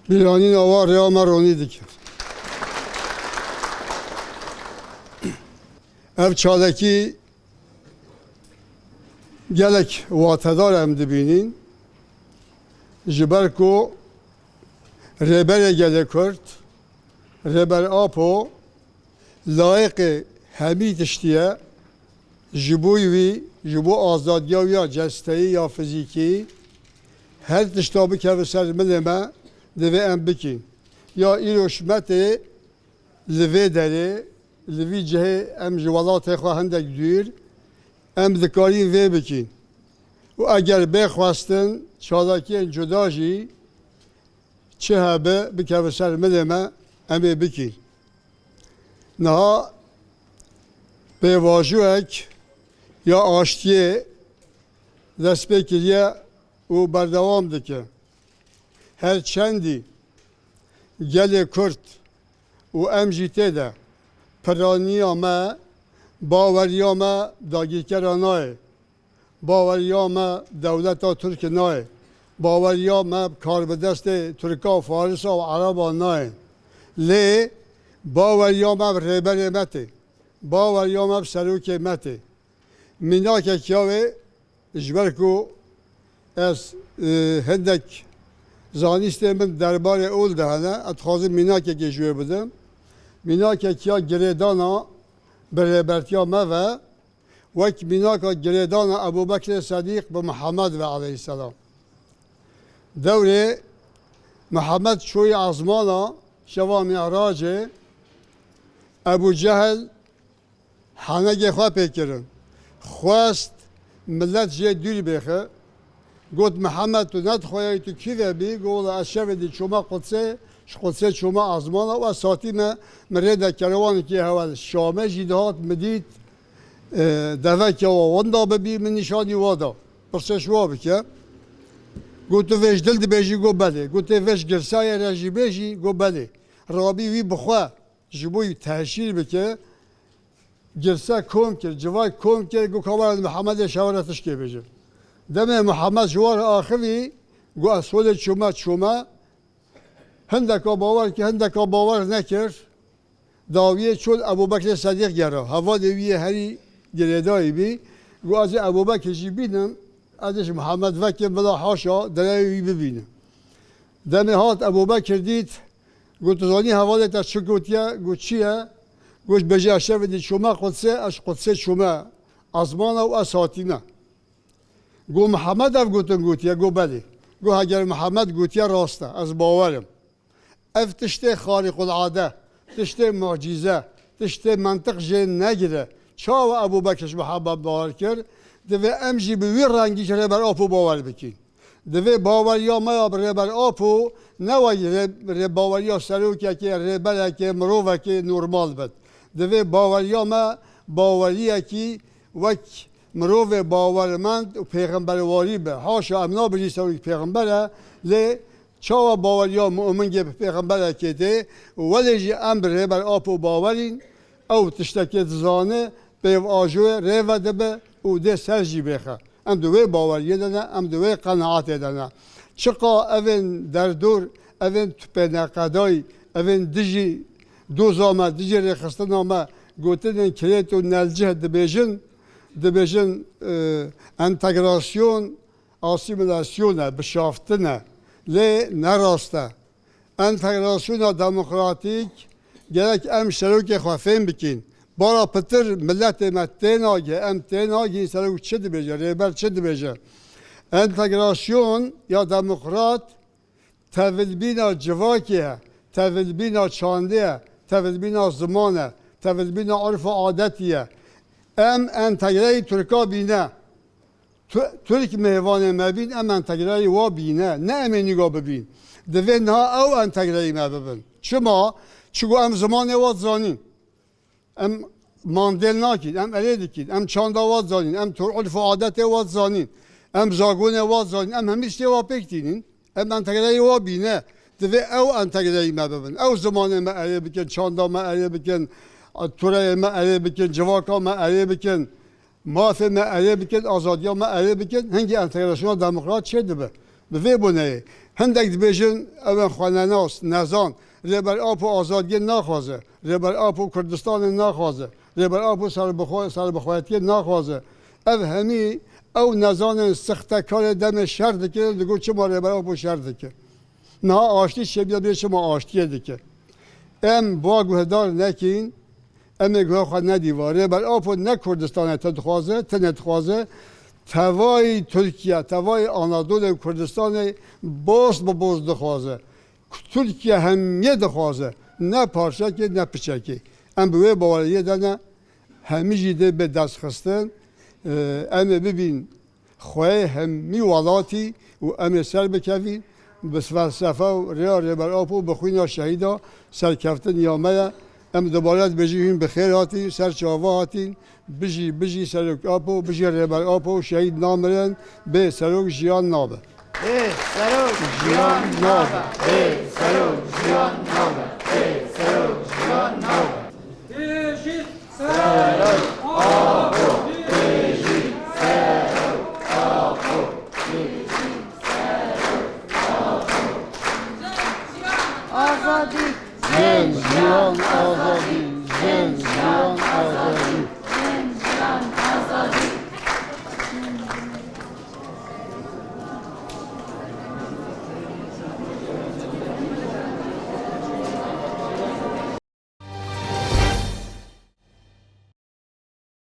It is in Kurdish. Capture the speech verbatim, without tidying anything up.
Bîranîna wan rêya me ronî dike. Ev çalakî gelek watedar em dibînin. Ji ber ku Rêberê Gelê Kurd, Rêber Apo, layiqê hemî tiştî ye. Ji bo wî, ji bo azadiya wî ya cesteyî ya fizîkî, her tişta bikeve ser milê me, divê em bikîn. Ya îro ji me tê li vê derê, li vî cihê em ji welatê xwe hindek dûr, em dikarîn vê bikîn. Û eger bê xwestin çalakiyên cuda jî çi hebe bikeve ser milê me, em ê bikîn. Niha pêvajoyek ya aştiyê dest pê kiriye û berdewam dike. Her çendî gelê Kurd û em jî tê de piraniya me, baweriya me dagirkera nayê. Baweriya me dewleta Tirk nayê. Baweriya me karbidestê Tirka, Farisa û Ereba nayê. Lê baweriya me bi rêberê me tê. Baweriya me bi serokê me tê. Mînakek ya wê, ji ber ku ez, e, hindek zanîstê min derbarê ol de hene, ez dixwazim mînakekê ji wê bidim. Mînakek ya girêdana bi rêbertiya me ve, wek mînaka girêdana Ebû Bekrê Sedîq bi Mihemed ve aleyhisselam. Dewrê Mihemed çûyî ezmana şeva Mî'racê, Ebû Cehil henegê xwe pê kirin. Xwest milet jê dûr bêxe. Got, Mihemed, tu nedixweyayî tu kî ve bî? Got, wela ez şevê dî çûme Qudsê, ji Qudsê çûme ezmana û ez hatîme, min rê de kerwanekî heval Şamê jî dihat, min dît, e, deveke wa winda bibî, min nîşanî wa da. Pirsê ji wa bike. Got, tu vê ji dil dibêjî? Got, belê. Got, tê vê ji girsayê re jî bêjî? Got, belê. Rabî wî bi xwe ji bo wî teşhîr bike, girse kom kir, civak kom kir, got, ka were Mihemedê şewere tişkê bêjin. Demê Mihemed ji wan re axivî, got, ez holê çûme, çûme. Hindeka bawer kir, hindeka bawer nekir. Dawiyê çol Ebû Bekrê Sedîq gera. Hevalê wî yê herî girêdayî bî. Got, ez ê Ebû Bekir jî bînim, ez ê ji Mihemed vekim, bila haşa derewê wî bibînim. Demê hat Ebû Bekir dît, got, tu zanî hevalê te çi gotiye? Got, çi ye? Got, bêje ez şevê dî çûme Qudsê, ez ji Qudsê çûme ezmana û ez hatîme. Got, Mihemed ev gotin gotiye? Got, belê. Got, heger Mihemed gotiye rast e, ez bawer im. Ev tiştê xarîqulade, tiştê mucîze, tiştê mentiq jê negire. Çawa Ebû Bekir ji Mihemed bawer kir? Divê em jî bi wî rengî ji Rêber Apo bawer bikîn. Divê baweriya me ya bi Rêber Apo ne wek rê-, rê-, baweriya serokekê, rêberekê, mirovekê normal bit. Divê baweriya me baweriyekî wek mirovê bawermend û pêxemberwarî be. Haşa, em nabêjin serokê pêxember e, lê çawa baweriya mu'mingê bi pêxemberekê tê? Welê jî em bi Rêber Apo bawerîn, ew tiştekê dizane, pêvajoyê rê ve dibe û dê ser jî bêxe. Em di wê baweriyê de ne, em di wê qenaetê de ne. Çiqa evên derdor, evên tupêneqedayî, evên dijî doza me, dijî rêxistina me gotinên kirêt û nelcih dibêjin, dibêjin, e, entegrasyon, asîmîlasyon e, bişaftin e. Lê ne rast e. Entegrasyona demokratîk gerek em serokê xwe fêm bikin. Bara pitir miletê me tênagê, em tênagîn serok çi dibêje, rêber çi dibêje. Entegrasyon ya demokrat tevilbîna civakê ye, tevilbîna çandê ye, tevilbîna ziman e, tevilbîna urf û adetî ye. Em entegreyî Tirka bîne. Tu-, Tirk mêvanê me bîn, em entegreyî wa bîne, ne em ê nîga bibîn. Divê niha ew entegreyî me bibin. Çima? Çiku em zimanê wa dizanîn. Em mandêl nakîn, em erê dikîn, em çanda wa dizanîn, em tur urf û adetê wa dizanîn, em zagonê wa dizanîn, em hemî tiştê wa pêk tînin. Em entegreyê wa bîne. Divê ew entegreyî me bibin. Ew zimanê me erê bikin, çanda me erê bikin, tureyê me erê bikin, civaka me erê bikin, mafê me erê bikin, azadiya me erê bikin. Hingî entegrasyona demokrat çê dibe. Bi vê boneyê Hindek dibêjin, ew in xwenenas, nezan. Rêber Apo azadiyê naxwaze. Rêber Apo Kurdistanê naxwaze. Rêber Apo serbixwe-, serbixwetiyê naxwaze. Ev hemî ew nezanên sixtekarê demê şer dikir, digot çima Rêber Apo şer dikir. Niha aştî çêbiya bê çima aştiyê dike. Em bi wa guhdar nekin, em ê guhê xwe nedî va. Rêber Apo ne Kurdistanê te dixwaze, tenê dixwaze. Tevayî Tirkiye, tevayî Anadolê û Kurdistanê boz bi boz dixwaze. Tirkiye hemiyê dixwaze. Ne parçekê, ne piçekê. Em bi wê baweriyê de ne. Hemî jî dê bê destxistin. Em ê bibîn xweyê hemî welatî û em ê ser bikevîn. Bi felsefe û rêya Rêber Apo, bi xwîna şehîda serkeftin ya me ye. Em dubare dibêjin hûn bi xêr hatîn, ser çava hatîn. Bijî, bijî Serok Apo, bijî Rêber Apo, şehîd namirin, bê Serok jiyan nabe. Bê Serok jiyan nabe. Bê Serok jiyan nabe. Bê Serok jiyan nabe.